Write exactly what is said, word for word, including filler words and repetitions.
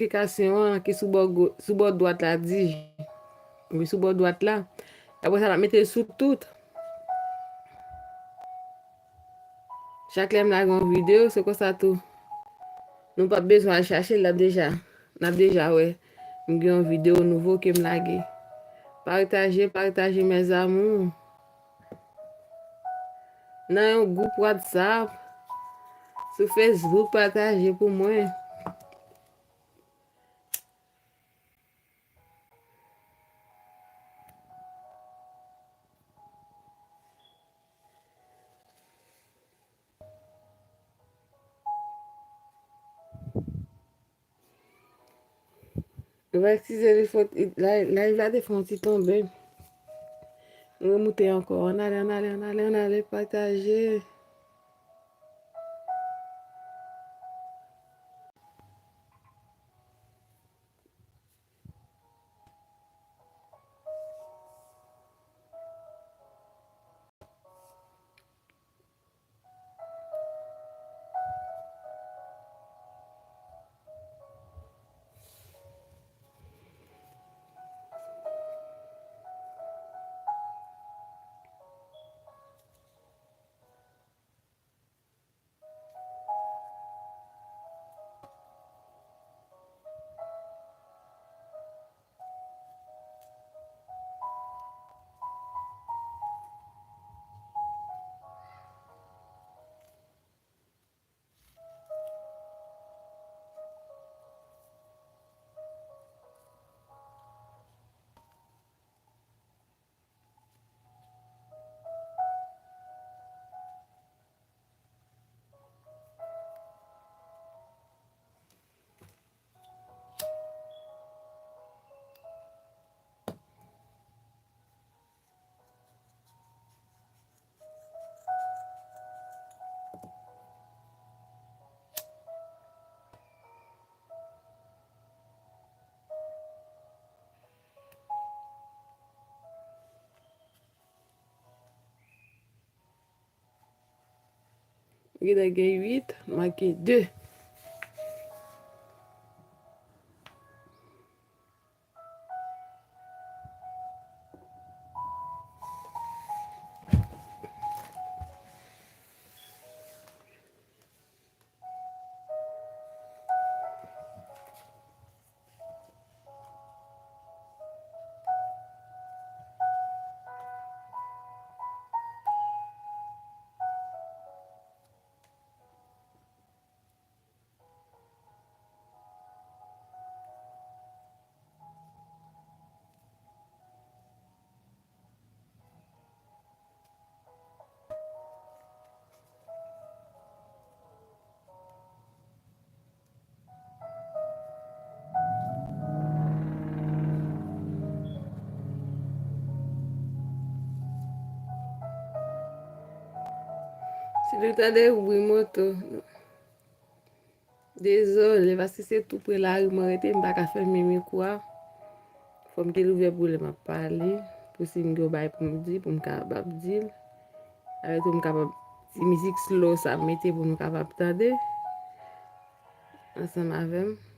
notifikasyon an ki sou bò go-, sou bò dwat la di, wi, sou bò dwat la. Apre sa, n ap mete l sou tout. Chak lè m lage yon videyo, se konsa tou. Nou p ap bezwen al chache l, l ap deja, n ap deja wè m gen yon videyo nouvo ke m lage. Pataje, pataje, mes amours. Nan yon gwoup WhatsApp, sou Facebook, pataje pou mwen. Nou va eskize li fò, live, live la te fè yon ti tonbe. Nou remoute ankò. Ann ale, ann ale, ann ale, ann ale, pataje. Genlè gen uit, manke de. Si nou tande bri moto, dezole, paske se tou pre lari mwen rete, m pa ka fèmen mikwo a. Fò m gen l ouvè pou lè m ap pale, pou si m gen yon bagay pou m di, pou m kapab di l. Avè tou m kapab, ti mizik slow sa m mete pou nou kapab tande ansanm avè m.